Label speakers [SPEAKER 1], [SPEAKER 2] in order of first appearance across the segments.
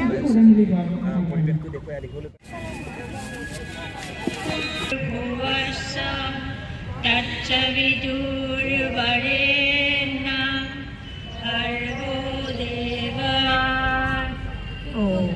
[SPEAKER 1] গৈ আছোঁ। পৰিৱেশটো দেখুৱাই দেখিবলৈ
[SPEAKER 2] भुवस्स तत्सवितुर्वरेण्यं भर्गो देव। ॐ।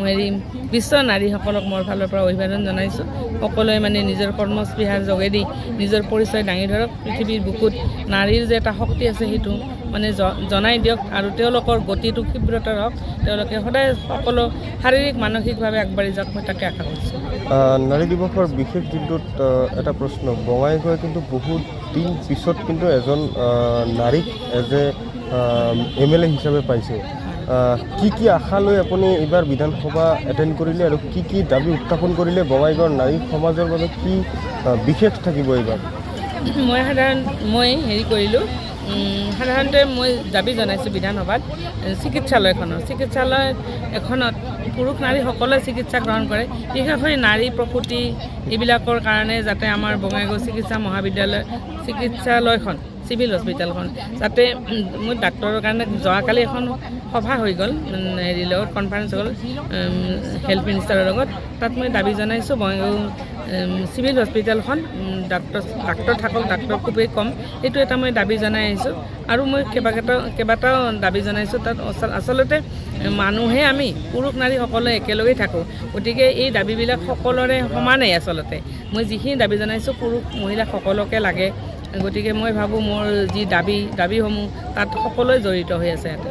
[SPEAKER 3] হেৰি, বিশ্ব নাৰীসকলক মোৰ ফালৰ পৰা অভিবাদন জনাইছোঁ। সকলোৱে মানে নিজৰ কৰ্মস্পৃহাৰ যোগেদি নিজৰ পৰিচয় দাঙি ধৰক। পৃথিৱীৰ বুকুত নাৰীৰ যে এটা শক্তি আছে, সেইটো মানে জনাই দিয়ক আৰু তেওঁলোকৰ গতিটো ক্ষীপ্ৰতৰ হওক। তেওঁলোকে সদায় সকলো শাৰীৰিক, মানসিকভাৱে আগবাঢ়ি যাওক, মই তাকে আশা কৰিছোঁ।
[SPEAKER 4] নাৰী দিৱসৰ বিশেষ দিনটোত এটা প্ৰশ্ন। বঙাইগাঁৱে কিন্তু বহুত দিন পিছত কিন্তু এজন নাৰীক এজ এ এমএলএ হিচাপে পাইছে। কি কি আশা লৈ আপুনি এইবাৰ বিধানসভা এটেণ্ড কৰিলে আৰু কি কি দাবী উত্থাপন কৰিলে? বঙাইগাঁৱৰ নাৰী সমাজৰ বাবে কি বিশেষ থাকিব এইবাৰ?
[SPEAKER 3] মই সাধাৰণ মই হেৰি কৰিলোঁ, সাধাৰণতে মই দাবী জনাইছোঁ বিধানসভাত চিকিৎসালয়খনৰ। চিকিৎসালয় এখনত পুৰুষ নাৰী সকলোৱে চিকিৎসা গ্ৰহণ কৰে। বিশেষকৈ নাৰী প্ৰসূতি এইবিলাকৰ কাৰণে যাতে আমাৰ বঙাইগাঁও চিকিৎসা মহাবিদ্যালয় চিকিৎসালয়খন, চিভিল হস্পিটেলখন যাতে মই ডাক্তৰৰ কাৰণে যোৱাকালি এখন সভা হৈ গ'ল, হেৰিৰ লগত কনফাৰেঞ্চ হ'ল হেল্থ মিনিষ্টাৰৰ লগত। তাত মই দাবী জনাইছোঁ, বঙাইগাঁও চিভিল হস্পিটেলখন ডাক্তৰ ডাক্তৰ থাকক, ডাক্তৰ খুবেই কম। সেইটো এটা মই দাবী জনাই আহিছোঁ আৰু মই কেইবাটাও দাবী জনাইছোঁ তাত। আচলতে মানুহে আমি পুৰুষ নাৰী সকলোৱে একেলগেই থাকোঁ। গতিকে এই দাবীবিলাক সকলোৰে সমানেই। আচলতে মই যিখিনি দাবী জনাইছোঁ, পুৰুষ মহিলা সকলোকে লাগে। গতিকে মই ভাবোঁ, মোৰ যি দাবীসমূহ তাত সকলোৱে জড়িত হৈ আছে ইয়াতে।